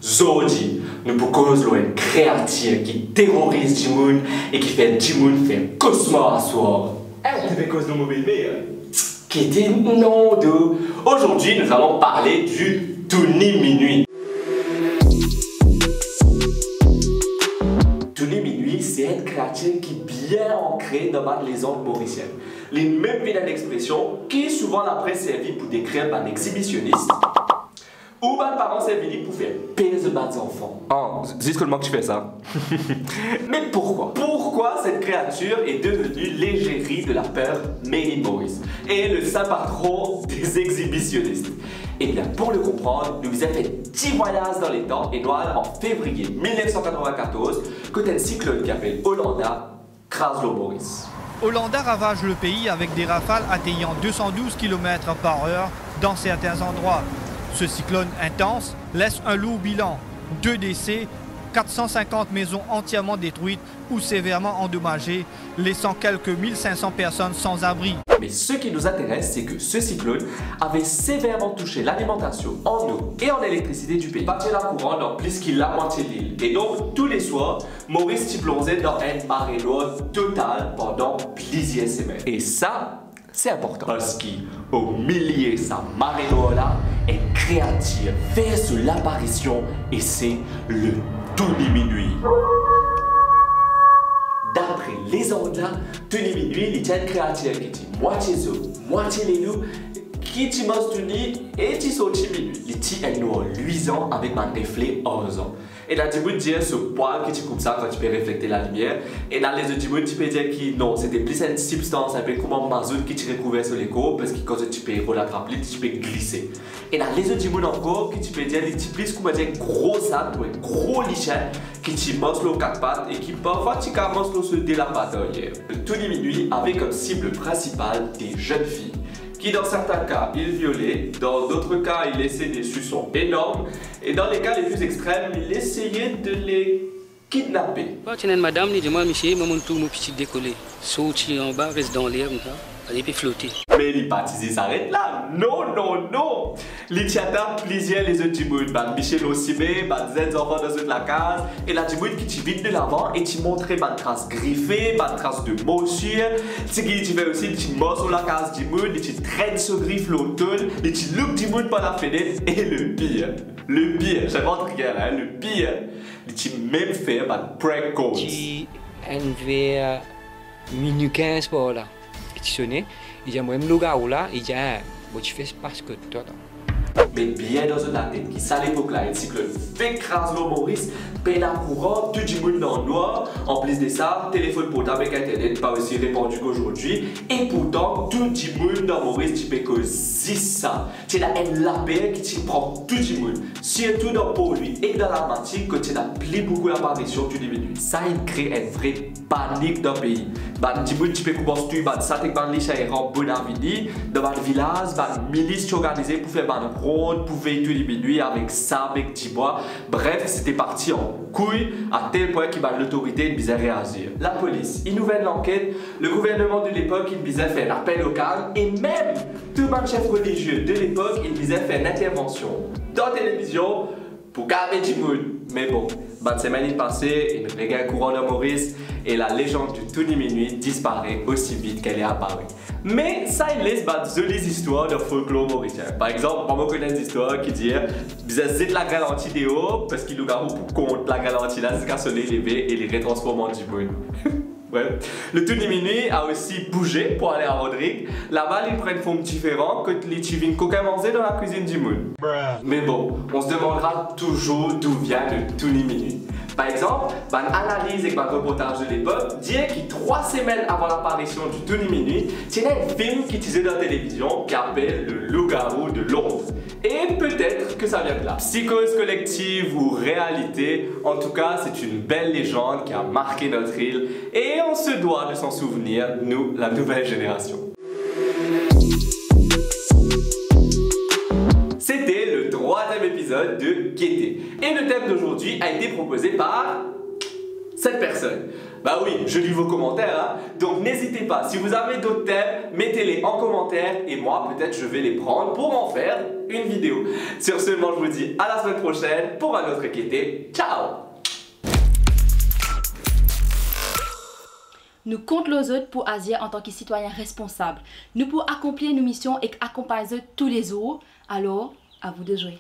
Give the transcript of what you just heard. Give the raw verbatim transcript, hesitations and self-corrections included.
Zordi, nou pou koz lor enn kreatir ki teroriz dimoun e ki fer dimoun fer kosmar aswar. Eh, ou pe koz lor mo belmer? Kete non, do. Aujourd'hui, nous allons parler du Touni Minui. Touni Minui, se enn kreatir ki bien ankre dan bann lezand morisien. Li mem vinn enn expresion ki souvan lapres servi pou dekrir bann exibisionis, ou bann paran servi li pou fer per zot bann zanfan. Ah, zis kot mwa ki ti fer sa. Mais pourquoi? Pourquoi cette créature est devenue l'égérie de la peur made in Maurice et le saint patron des exhibitionnistes? Eh bien, pour le comprendre, nou bizin fer ti vwayaz dan letan e nou al an fevriye mil nef san katrovin-katorz, kot enn siklonn ki apel Olanda kraz lor Moris. Olanda ravage le pays avec des rafales atteignant deux cent douze kilomètres par heure dans certains endroits. Ce cyclone intense laisse un lourd bilan, deux décès, quatre cent cinquante maisons entièrement détruites ou sévèrement endommagées, laissant quelques mille cinq cents personnes sans abri. Mais ce qui nous intéresse, c'est que ce cyclone avait sévèrement touché l'alimentation en eau et en électricité du pays. Pa ti ena kouran dan plis ki lamwatie lil. E donk, tou le swar, Moris ti plonze dan enn mare nwar total pandan plizier semenn. E sa, se inportan. Parski, o milie sa mare nwar la, enn kreatir fer so laparision e se le Touni Minui. Dapre lezand la, Touni Minui, li ti enn kreatir ki ti mwatie zom, mwatie lelou, ki ti manz touni e ti sorti minui. Li ti enn nwar lwizan avek bann refle arzan. Ena dimoun dir so pwal ki ti koumsa kan ti pe reflekte lalimier. Ena lezot dimoun ti pe dir ki non, se ti plis enn sibstans inpe kouma mazout ki ti rekouver so lekor, parski kan zot ti pe rod atrap li, ti pe glise. Ena lezot dimoun ankor ki ti pe dir li ti plis kouma enn gro sat ou enn gro lisien ki ti mars lor kat pat e ki parfwa ti kav mars lor so de lapat deryer. Touni Minui avait comme cible principale des jeunes filles qui, dans certains cas, il violait, dans d'autres cas, il laissait des suçons énormes, et dans les cas les plus extrêmes, il essayait de les kidnapper. Bon, ti ena enn madam, li dir mwa, "Misie, mo monn trouv mo pitit dekole, sorti anba, res dan ler koumsa, ale pe flote." Me li pa ti zis aret la. Non, non, non! Li ti atak plizier lezot dimoun, bann misie lor sime, bann zenn zanfan dan zot lakaz, ena dimoun ki ti vinn delavan e ti montre bann tras grife, bann tras de morsir. Seki li ti fer osi, li ti mars lor lakaz dimoun, li ti trenn so grif lor tonn, li ti loup dimoun par lafenet, e le pir, le pir, sa pa trik la, hein, le pir, li ti mem fer bann prank calls. Ti enn ver minui kinz par la, li ti sone, li dir mwa, "Mo lougarou la," li dir, "Ah, mo ti fer pas kot twa la." Me bien dan zot latet ki sa lepok la, enn siklonn fek kraz lor Moris, pena kouran, tou dimoun dan nwar. Anplis de sa, telefonn portab ek internet pa osi repandi k'ozordi, e pourtan, tou dimoun dan Moris ti pe koz zis sa. Ti ena enn laper ki ti pran tou dimoun, sirtou dan Porlwi ek dan Lalmatin, kot ti ena pli boukou laparision Touni Minui. Sa inn kre enn vre panik dan pei. Bann dimoun ti pe koumans touy bann sat ek bann lisien eran Bonavini. Dan bann vilaz, bann milis ti organize pou fer bann rond, pou vey Touni Minui avek sab ek dibwa. Bref, se ti parti an kouy, a tel pwin ki bann lotorite inn bizin reazir. Lapolis inn ouver lanket, le gouvernement de l'époque inn bizin fer lapel o kalm, e mem tou bann sef relizie de lepok inn bizin fer enn intervansion dan televizion pou kalme dimoun. Me bon, bann semenn inn pase, inn regagn kouran dan Moris, e lalezann di Touni Minui dispare osi vit ki li apare. Me sa inn les bann zoli zistwar dan folklor morisien. Par exanp, mwa mo konn enn zistwar ki dir, bizin zet lagrin lanti deor, parski lougarou pou kont lagrin lanti la ziska soley leve e li retransform an dimoun. Bref, le Touni Minui a osi bouze pou ale a Rodrig. Laba, li pran enn form diferan, kot li ti vinn kokin manze dan lakwizinn dimoun. Me bon, on se demandera toujours d'où vient le Touni Minui. Par exanp, bann analiz ek bann reportaz de lepok dir ki trwa semenn avan laparision di Touni Minui, ti ena enn fim ki ti zwe dan televizion ki apel Le Loup-garou de Londres. Et peut-être que ça vient de là. Psychose collective ou réalité, en tout cas, c'est une belle légende qui a marqué notre île et on se doit de s'en souvenir, nous, la nouvelle génération. C'était le troisième épisode de Gete. Et le thème d'aujourd'hui a été proposé par Cette personne. Bah oui, je lis vos commentaires, hein. Donc n'hésitez pas, si vous avez d'autres thèmes, mettez-les en commentaire et moi, peut-être, je vais les prendre pour en faire une vidéo. Sur ce, moi, je vous dis à la semaine prochaine pour un autre K T. Ciao! Nou kont lor zot pou azir antan ki sitwayin responsab. Nou pou akonplir nou mision ek akonpagn zot toulezour. Alor, à vous de jouer.